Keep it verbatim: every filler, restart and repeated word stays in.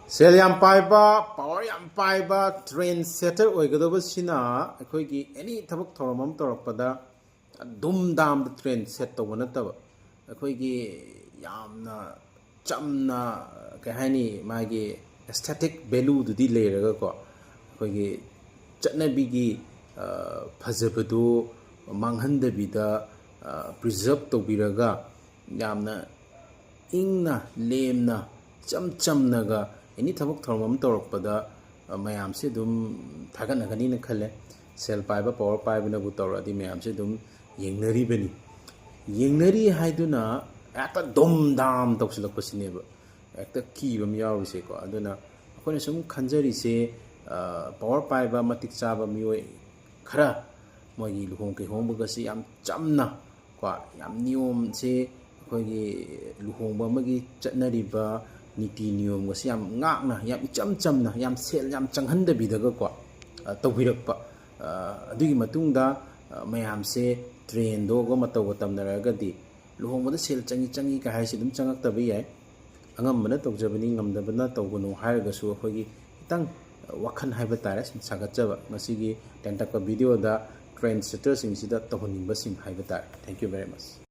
ꯁꯦꯜ ꯌꯥꯝ ꯄꯥꯏꯕ, ꯄꯥꯋꯔ ꯌꯥꯝ ꯄꯥꯏꯕ ꯇ꯭ꯔꯦꯟ ꯁꯦꯇꯔ ꯑꯣꯏꯒꯗꯕꯁꯤꯅ ꯑꯩꯈꯣꯏꯒꯤ ꯑꯦꯅꯤ ꯊꯕꯛ ꯊꯧꯔꯝ ꯑꯃ ꯇꯧꯔꯛꯄꯗ ꯗꯨꯝ ꯗꯥꯝꯗ ꯇ꯭ꯔꯦꯟ ꯁꯦꯠ ꯇꯧꯕ ꯅꯠꯇꯕ, ꯑꯩꯈꯣꯏꯒꯤ ꯌꯥꯝꯅ ꯆꯝꯅ, ꯀꯩ ꯍꯥꯏꯅꯤ, ꯃꯥꯒꯤ ꯑꯦꯁꯊꯦꯇꯤꯛ ꯚꯦꯂꯨꯗꯨꯗꯤ ꯂꯩꯔꯒꯀꯣ, ꯑꯩꯈꯣꯏꯒꯤ ꯆꯠꯅꯕꯤꯒꯤ ꯐꯖꯕꯗꯨ ꯃꯥꯡꯍꯟꯗꯕꯤꯗ ꯄ꯭ꯔꯤꯖꯔꯞ ꯇꯧꯕꯤꯔꯒ, ꯌꯥꯝꯅ ꯏꯪꯅ ꯂꯦꯝꯅ ꯏꯆꯝ ꯆꯝꯅꯒ ꯑꯦꯅꯤ ꯊꯕꯛ ꯊꯧꯔꯝ ꯑꯃ ꯇꯧꯔꯛꯄꯗ ꯃꯌꯥꯝꯁꯦ ꯑꯗꯨꯝ ꯊꯥꯒꯠꯅꯒꯅꯤꯅ ꯈꯜꯂꯦ꯫ ꯁꯦꯜ ꯄꯥꯏꯕ, ꯄꯥꯋꯔ ꯄꯥꯏꯕꯅꯕꯨ ꯇꯧꯔꯛꯑꯗꯤ ꯃꯌꯥꯝꯁꯦ ꯑꯗꯨꯝ ꯌꯦꯡꯅꯔꯤꯕꯅꯤ꯫ ꯌꯦꯡꯅꯔꯤ ꯍꯥꯏꯗꯨꯅ ꯍꯦꯛꯇ ꯗꯨꯝ ꯗꯥꯝ ꯇꯧꯁꯤꯜꯂꯛꯄꯁꯤꯅꯦꯕ ꯍꯦꯛꯇ ꯀꯤꯕ ꯑꯃ ꯌꯥꯎꯔꯤꯁꯦꯀꯣ꯫ ꯑꯗꯨꯅ ꯑꯩꯈꯣꯏꯅ ꯁꯨꯝ ꯈꯟꯖꯔꯤꯁꯦ, ꯄꯥꯋꯔ ꯄꯥꯏꯕ ꯃꯇꯤꯛ ꯆꯥꯕ ꯃꯤꯑꯣꯏ ꯈꯔ ꯃꯣꯏꯒꯤ ꯂꯨꯍꯣꯡ ꯀꯩꯍꯣꯡꯕꯒꯁꯤ ꯌꯥꯝ ꯆꯝꯅ ꯀꯣ, ꯌꯥꯝ ꯅꯤꯌꯣꯝꯁꯦ, ꯑꯩꯈꯣꯏꯒꯤ ꯂꯨꯍꯣꯡꯕ ꯑꯃꯒꯤ ꯆꯠꯅꯔꯤꯕ ꯅꯤꯇꯤ ꯅꯤꯌꯣꯝꯒꯁꯦ ꯌꯥꯝ ꯉꯥꯛꯅ, ꯌꯥꯝ ꯏꯆꯝ ꯆꯝꯅ, ꯌꯥꯝ ꯁꯦꯜ ꯌꯥꯝ ꯆꯪꯍꯟꯗꯕꯤꯗꯒꯀꯣ ꯇꯧꯕꯤꯔꯛꯄ꯫ ꯑꯗꯨꯒꯤ ꯃꯇꯨꯡꯗ ꯃꯌꯥꯝꯁꯦ ꯇ꯭ꯔꯦꯟꯗꯣꯒ ꯃꯇꯧꯒ ꯇꯝꯅꯔꯒꯗꯤ ꯂꯨꯍꯣꯡꯕꯗ ꯁꯦꯜ ꯆꯪꯉꯤ ꯆꯪꯉꯤ ꯀꯥꯏ ꯍꯥꯏꯁꯦ ꯑꯗꯨꯝ ꯆꯪꯉꯛꯇꯕ ꯌꯥꯏ꯫ ꯑꯉꯝꯕꯅ ꯇꯧꯖꯕꯅꯤ, ꯉꯝꯗꯕꯅ ꯇꯧꯒꯅꯨ ꯍꯥꯏꯔꯒꯁꯨ ꯑꯩꯈꯣꯏꯒꯤ ꯈꯤꯇꯪ ꯋꯥꯈꯜ ꯍꯥꯏꯕ ꯇꯥꯔꯦ, ꯁꯨꯝ ꯁꯥꯒꯠꯆꯕ꯫ ꯉꯁꯤꯒꯤ ꯇꯦꯟꯇꯛꯄ ꯚꯤꯗꯤꯑꯣꯗ ꯇ꯭ꯔꯦꯟ ꯁꯦꯇꯔꯁꯤꯡꯁꯤꯗ ꯇꯧꯍꯟꯅꯤꯡꯕꯁꯤꯡ ꯍꯥꯏꯕ ꯇꯥꯔꯦ꯫ Thank you very much꯫